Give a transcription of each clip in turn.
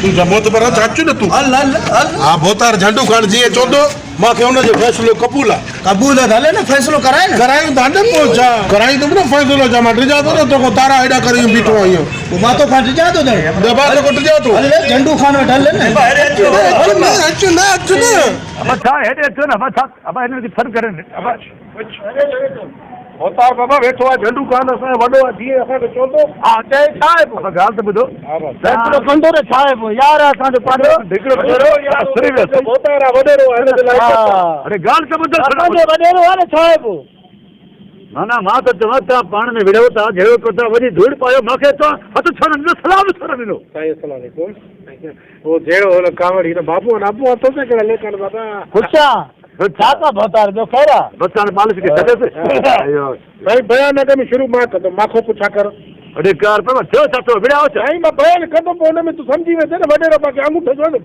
تون ڇا معتبر آهين ڇا اچ نه تون. هل هل هل. ها ڀوتار جهنڊو خان جيئن چوندو مان کي ان جو فيصلو قبول آ. قبول آ ته هلي نه فيصلو ڪرائي نه. ڪرايون ٿا نه پوء ڇا. ڪرائيندم نه فيصلو ڇا مان ڊڄان ٿو نه توکان تارا هيڏا ڪري ايئن بيٺو آهيان. پوء مان توکان ڊڄان ٿو ڄڻ. نه مان توکان ڊڄان ٿو. هل جهنڊو خان وٽ هل نه. اچ نه اچ نه اچ نه. ابا ڇا هيڏي اچو نه ابا ڇا ابا هنن کي سڏ ڪرين ابا. ڀوتار بابا ويٺو آهي جهنڊو خان اسان جو وڏو آهي جيئن اسان کي چوندو. ها چئي ڇا آهي پوء. ابا ڳالهه ته ٻڌو. فيصلو ڪندو ته ڇا آهي پوء يار آهي اسان جو پنهنجو. هڪڙو وڏيرو يار سري ويس. ڀوتار آهي وڏيرو آهي هن جي لاء اڙي ڳالهه ته ٻڌو. اسان جو وڏيرو آهي نه ڇا آهي پوء. معنيٰ مان ته چوان توهان پاڻ ۾ وڙهو ٿا جهيڙو ڪيو ٿا وڃي ڌوڙ پايو مان کي توهان هٿ ڇو نه ڏنو سلام به ڇو نه ڏنو. سائين السلام عليڪم هو جهيڙو هو نه ڪاوڙ هي ته بابو آهي نه ابو آهي توسان ڪهڙا ليکا آهن بابا. خوش آهيان ڇا ٿا ڀوتار ٻيو خير آ. بس هاڻي مالش کي ڇڏيس. سائين بيان اڳ ۾ شروع مان ڪندم مان کان پڇا ڪر. اڙي ڪار پيو ٿيو ڇا ٿيو وڙهيا ڇا. سائين مان بيان ڪندم پوء ان ۾ تون سمجهي ويندين نه وڏيرو پاکي آڱوٺو جو نه.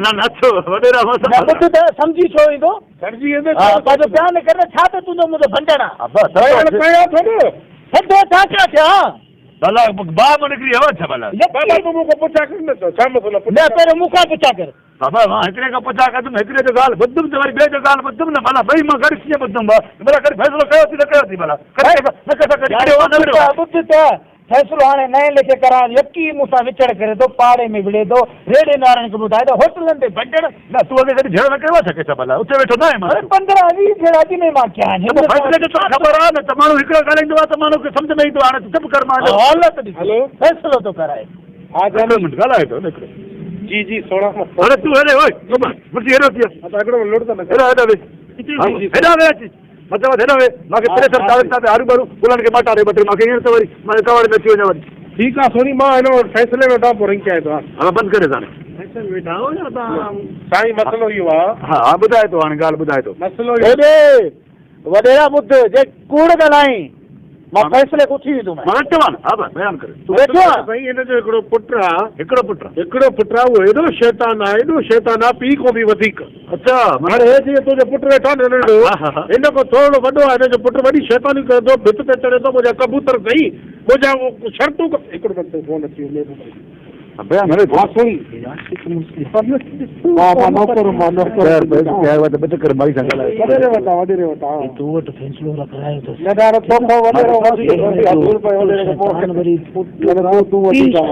نه نه ٿيو وڏيرا مان نه ٻڌ ته سمجهي ڇو ويندو. سمجهي ويندين. ها پنهنجو بيان ڪر نه ڇا ته تنهنجو منهنجو ڀنڊڻ آ. بيان ڪيان ٿو نه. ٿڌو ڇا ڇا ٿيا. ڀلا باهه مان نڪري هوا ڇا ڀلا. بابا تون مون کان پڇا ڪر نه ڇا مسئلو آ. نه پهريون مون کان پڇا ڪر. بابا مان هڪڙي کان پڇا ڪندم هڪڙي جو ڳالهه ٻڌم ته وري ٻئي جو ڳالهه ٻڌم نه ڀلا ٻئي مان گڏ ڪيئن ٻڌم ڀلا ڪڏهن فيصلو ڪيو ٿي نه ڪيو ٿي ڀلا ڪڏهن نه ڪنهن سان ڪڏهن وڙهيو آ نه وڙهيو آ. ٻڌ ته فيصلو هاڻي نئين ليکي ڪرايان يڪي مون سان وچڙ ڪري ٿو پاڙي ۾ وڙهي ٿو ريڙهين وارن کي ٻڌائي ٿو هوٽلن تي ڀنڊڻ. نه تون اڳي ڪڏهن جهيڙو نه ڪيو آ ڇا ڪنهن سان ڀلا اتي ويٺو نه آهين مان. اڙي پندرهن ويهه جهيڙا اڄ ۾ مان ڪيا آهن. ته پوء فيصلي جو توکي خبر آ نه ته ماڻهو هڪڙو ڳالهائيندو آ ته ماڻهو کي سمجهه ۾ ايندو آ هاڻي تون چپ ڪر مان. حالت ڏس فيصلو ٿو ڪرائي. ها جاني. هڪڙو منٽ ڳالهائي ٿو نه هڪڙو. جي جي سهڻا. اڙي تون هيڏي اوئي مرشي هيڏو ٿي اچ. ادا هڪڙو منٽ لڙ ته نه ڪر. هيڏانهن هيڏانهن ويهه. جي جي هيڏانهن ويهه اچي. مان چوان ٿو هيڏانهن ويهه. مان کي پريشر ڪاغذ تان هارو ٻارو گلن کي ٻاٽا ڏي ٻه ٽي مان کي هينئر ته وري مان ڪاوڙ ۾ اچي وڃان وري. ٺيڪ آ سهڻي مان هن وٽ فيصلي ۾ وٺان پوء رنگ ڪيان ٿو ها. ها بند ڪريس هاڻي. سائين مسئلو اهو آ. ها ها ٻڌائي ٿو هاڻي ڳالهه ٻڌائي ٿو. مسئلو اهو. هيڏي وڏيرا ٻڌ جي ڪوڙ ڳالهائين مان فيصلي کان اٿي ويندومانء. مان چوان ها ڀاء بيان ڪريو. تون ويٺو آهين. سائين هن جو هڪڙو پٽ آ. هڪڙو پٽ آ. هڪڙو پٽ آ اهو ايڏو شيطان آ ايڏو شيطان آ پيء کان به وڌيڪ. اڇا هاڻي هي جيئن تنهنجو پٽ ويٺو آ نه ننڍڙو هن کان ٿورڙو وڏو آ هن جو پٽ وڏي شيطاني ڪري ٿو ڀت تي چڙهي ٿو منهنجا ڪبوتر سهي منهنجا شرطون هڪڙو منٽ فون اچي ويو محبوب جو. بيان هلي ٿو. ها سهڻي. ها مان نوڪر مان نوڪر. وڏيري وٽ آ وڏيري وٽ آ. تو وٽ فيصلو رکرايو اٿس. نه نه توکان وڏيرو وڌيڪ ڌوڙ پئي وڏيري کي پوء نه نه تون وڌيڪ آ.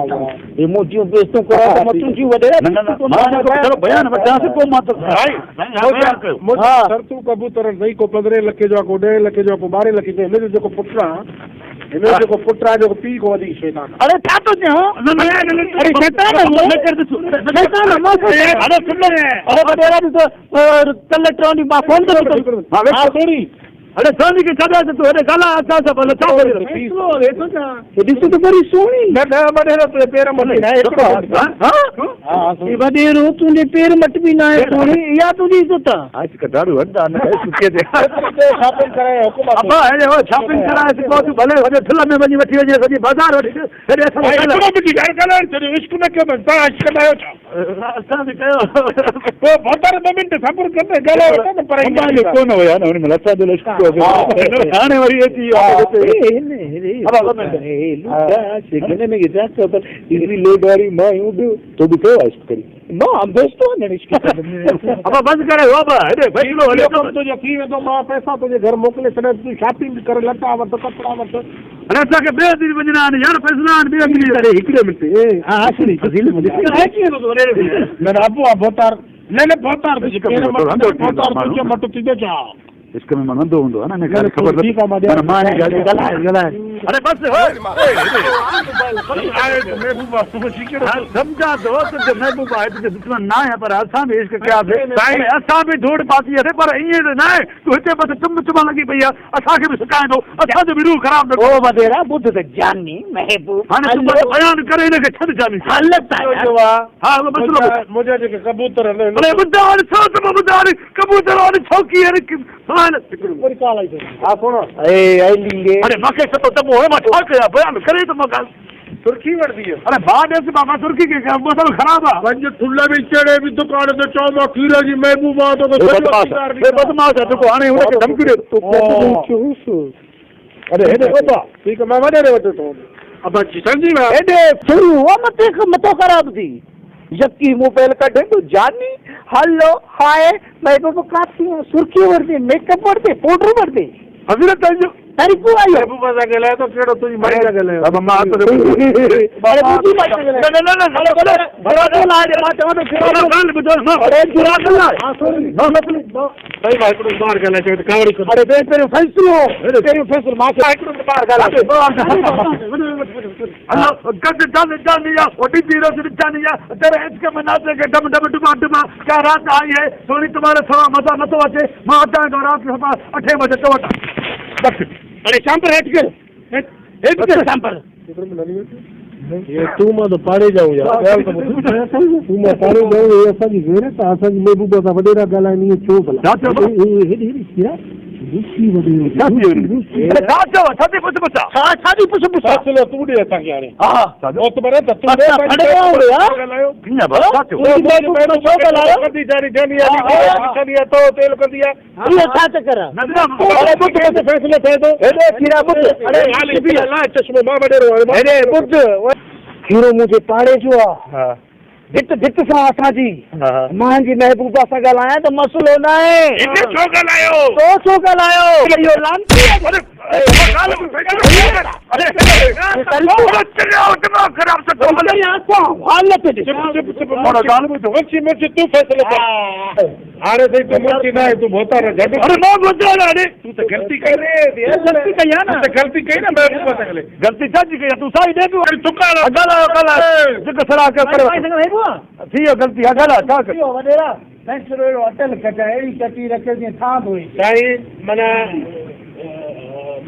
هي موتيون پيستون ڪرايو ته متون ٿيون وڏيرا. نه نه نه مان چلو بيان وٺانس پوء مان ته سائين بيان ڪيو. شرطون ڪبوترن سائين ڪو پندرهين لکي جو آ ڪو ڏهين لکي جو آ ڪو ٻارهين لکي جو هن جو جيڪو پٽ آ هن جو جيڪو پٽ آهي جيڪو پيء کان وڌيڪ شيطان آهي. اڙي ڇا ٿو چئين هو؟ اڙي شيطان آهي هو. شيطان آهي مان اڙي سن اڙي وڏيرا ڏس ڪلهه ٽيون ڏينهن مان فون ڪيو اٿم. ها سهڻي. اڙي سهڻي کي ڇڏ اچ تون هيڏي ڳالهاء اسان سان ڀلا ڇا ڪري. هي ڏس ته وري سهڻي. نه نه وڏيرو تنهنجي پير مٽ ناهي هڪڙو ها هي وڏيرو تنهنجي پير مٽ به ناهي سهڻي اها تنهنجي عزت آ. عشق دارو هندا نه سڪي تي. شاپنگ ڪرائي حڪم آ. ابا هيڏي هو شاپنگ ڪرائي سڪو تون ڀلي وڏي ٺلهه ۾ وڃي وٺي وڃي سڄي بازار وٺي ڏي هيڏي اسان ڀائي هڪڙو منٽ يار ڳالهائڻ ڇڏيو عشق نه ڪيو اٿس توهان عشق ڪندا آهيو ڇا؟ اسان به ڪيو. پوء ڀوتار ٻه منٽ صبر ڪر ته ڳالهائي وٺان ته پرائي موبائل ڪونه هيا نه ان مهل اسان جو عشق ڪيو هاڻي وري اچي ويو آهي هتي. ابا ٻه منٽ. تو به ڪيو آهي عشق ڪري. نه دوستو آهن عشق ابا بند ڪري هو ابا هيڏي فيصلو هلي ڪم تنهنجو ٿي ويندو مان پئسا تنهنجي گهر موڪلي ڇڏيان تون شاپنگ به ڪر لٽا وٺ ڪپڙا وٺ. اڙي اسان کي ٻئي هنڌ به وڃڻا آهن يار فيصلا آهن ٻئي هنڌ به. اڙي هڪڙي منٽ اي ها ها سڻي فضيل نه نه ابو آ ڀوتار نه نه ڀوتار تنهنجي پير مٽ ڀوتار تنهنجو مٽ ٿيندو ڇا. عشق ۾ ماڻهو انڌو هوندو آهي نه ان کي خبر نه معنيٰ مان هن ڳالهه ڳالهائي ڳالهائي اڙي بس سمجهان ٿو تنهنجو محبوب آهي تنهنجو دشمن نه آهيان پر اسان به عشق ڪياسي سائين اسان به ڌوڙ پاتي آهي پر ائين ته ناهي تون هتي بس چم چم لڳي پئي آهي اسان کي به سڪائين ٿو اسان جو به روح خراب نه او وڏيرا ٻڌ ته جاني محبوب هاڻي تون پنهنجو بيان ڪري هن کي ڇڏ جاني هل ته ها مسئلو منهنجا جيڪي ڪبوتر آهن اڙي ٻڌاء هاڻي ڇو ته مان ٻڌاء هاڻي ڪبوتر واري ڇوڪي هن سان وري ڪال آئي اٿس ها سهڻا. اي ايلي لي. اڙي مان کي ستو ٽٻو هڻ مان ڇا ڪيان بيان ڪري ته مان ڳالهه. سرخي وٺندي هيس. اڙي ڀاء ڏس بابا سرخي کي ڪيان مسئلو خراب آ. وڃ ٿلهه ۾ چڙهي به دڪان تي چئو مان کير جي محبوبا توکي سڄو سينگار بي بدمعاش آ جيڪو هاڻي هن کي ڌمڪيون ڏي ٿو. اڙي هيڏي ابا. ٺيڪ آ مان وڏيري وٽ ٿو وڃان. ابا جي سمجهي ويا. هيڏي سرو مٿي مٿو خراب ٿي. يڪي موبائل ڪڍي ٿو جاني هلو هاء محبوب ڪافي سرخي ورتي ميڪ اپ ورتي پوڊر ورتي. حضرت جو تريقو آيو. محبوبا سان ڳالهايو ته ڪهڙو تنهنجي مائي سان ڳالهايو. بابا مان ته اڙي منهنجي مائي سان ڳالهايو. نه نه نه هلو ڀلي جرابو لاهي ڏي مان چوان ٿو جرابو ڳالهه ٻڌو نه اڙي جرابو لاهي. سائين مان هڪڙو ٻار ڳالهائي چوي ته ڪاوڙي ڪندو. اڙي ٻئي پهريون فيصلو پهريون فيصلو مان کي هڪڙو ته ٻار ڳالهائي. هلو گد جان جانيا اوڏي تيرو سر جانيا تيري عشق ۾ ناچي ڪي ڊم ڊم ڊما ڊما ڪيا رات آئي هي سوني تمهاري سوا مزا نٿو اچي مان اچان ٿو رات سوا اٺين بجي تو وٽان بس. اڙي چانپر هيٺ ڪر هيٺ ڪر چانپر. هي تون مان ته پاڙي جا آهيون يار ڳالهه ته ٻڌ تون مان پاڙي جا آهيون هي اسان جي غيرت آهي اسان جي محبوبا سان وڏيرا ڳالهائين ائين ڇو ڀلا ڇا چئو هي هيڏي هيڏي کيرا روسي وڏيرو ڇا ٿي ويو روسي ڇا چئو ڇا ٿي پڇ پڇا ڇا ڇا ٿي پڇ پڇا فيصلو تون ڏي اسان کي هاڻي ها ها معتبر ته تون ڏي اسان ڦڙ پيا آهيون يار ڳالهايو ڪيئن ڀلا ڇا ٿيو تنهنجي محبوبا ڇو ڪندي جاري جاني علي ڪندي آ تو تيل ڪندي آ اهو ڇا چڪر آ نه اڙي ٻڌ ٻڌ فيصلو ٿئي ٿو هيڏي کيرا ٻڌ اڙي حالي بي الله چشمو مان وڏيرو آهيان هيڏي ٻڌ کيرو منهنجي پاڙي جو آ ها ڀت ڀت سان اسان جي ها مان جي محبوبا سان ڳالهايان ته مسئلو ناهي. هن ڇو ڳالهايو؟ تو ڇو ڳالهايو؟ اهو لعنتي آهي. منشي منشي تون فيصلو ڪر هاڻي سائين تون منشي نه آهين تون ڀوتار آهين جهنڊو اري مان ڀوتار آهيان تون ته غلطي ڪئي غلطي ڪئي آهي نه تون ته غلطي ڪئي نه محبوبا سان ڳالهائي غلطي ڇا جي ڪئي آهي تون سائين ڏي پيو وري تون ڳالهاء ڳالهايو ڳالهايو جيڪو صلاح ڪيو ڪري ٿي ويو غلطي ها ڳالهاء ڇا ڪيو وڏيرا فيصلو اهڙو اٽل ڪجانء اهڙي ڪٽي رکيس جيئن ٿانء ڌوئي. سائين معنيٰ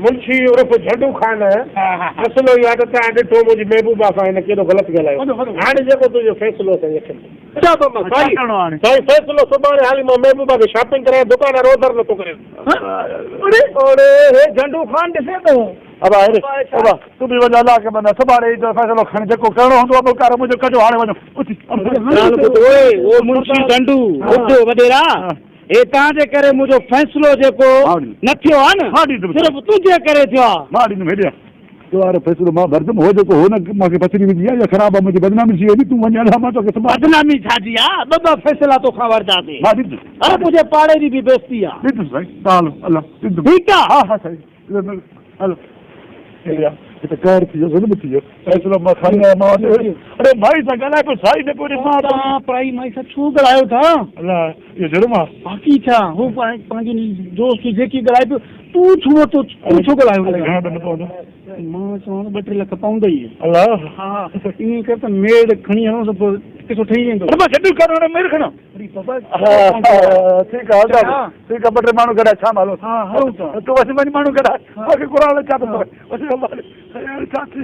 منشي عرف جهنڊو خان مسئلو اهو آهي ته توهان ڏٺو منهنجي محبوبا سان هن ڪيڏو غلط ڳالهايو هاڻي جيڪو تنهنجو فيصلو سائين اکين تي سائين سائين فيصلو سڀاڻي هالي مان محبوبا کي شاپنگ ڪرايان دڪان وارو اوڌر نٿو ڪري. اڙي هي جهنڊو خان ڏسين ٿو. ابا هيڏي ابا تون به وڃ الله کي مڃ سڀاڻي ايندو فيصلو کڻي جيڪو ڪرڻو هوندو ابو ڪار منهنجو ڪجو هاڻي وڃو اٿي ڳالهه ٻڌ اوئي او منشي ڊنڊو ٻڌ وڏيرا هي تان جي ڪري منهنجو فيصلو جيڪو نه ٿيو آ نه صرف تنهنجي ڪري ٿيو آ. مان ڏيندم هيڏي آ تو وارو فيصلو مان ڀرندم هو جيڪو هو نه مان کي پڇڙي وجهي آ يا خراب آ منهنجي بدنامي ٿي ويندي تون وڃ الله مان توکي سڀاڻي بدنامي ڇا جي آ ٻه ٻه فيصلا توکان ورتاسين مان ڏيندس اري منهنجي پاڙي جي به بيستي آ ڏيندس سائين تان هلو الله ڏيندم ٺيڪ آ ها ها سائين هلو هيڏي آ هي ته قهر ٿي ويو ظلم ٿي ويو فيصلو مان کڻي آيو مان اڙي مائي سان ڳالهائي پيو سائي نه پيو ڏي مان توهان پرائي مائي سان ڇو ڳالهايو ٿا الله اهو جرم آ باقي ڇا هو پنهنجي دوست جيڪي ڳالهائي پيو تون ڇو ورتو تون ڇو ڳالهايو الائي گهڻا ڏنڊ پوندو مان چوان ٿو ٻه ٽي لک پوندئي الله ها ائين ڪر ته ميڙ کڻي هلون ته پوء قصو ٺهي ويندو اري مان ڇڏي ڪر هاڻي ميڙ کڻان ٺيڪ آ ٺيڪ آ ٻه ٽي ماڻهو گڏائي ڇا هلون ها هلون ٿا تون وڃ وڃ ماڻهو گڏائي مون کي قرآن ڇا ٿو پوي وڃ يار ڇا ٿي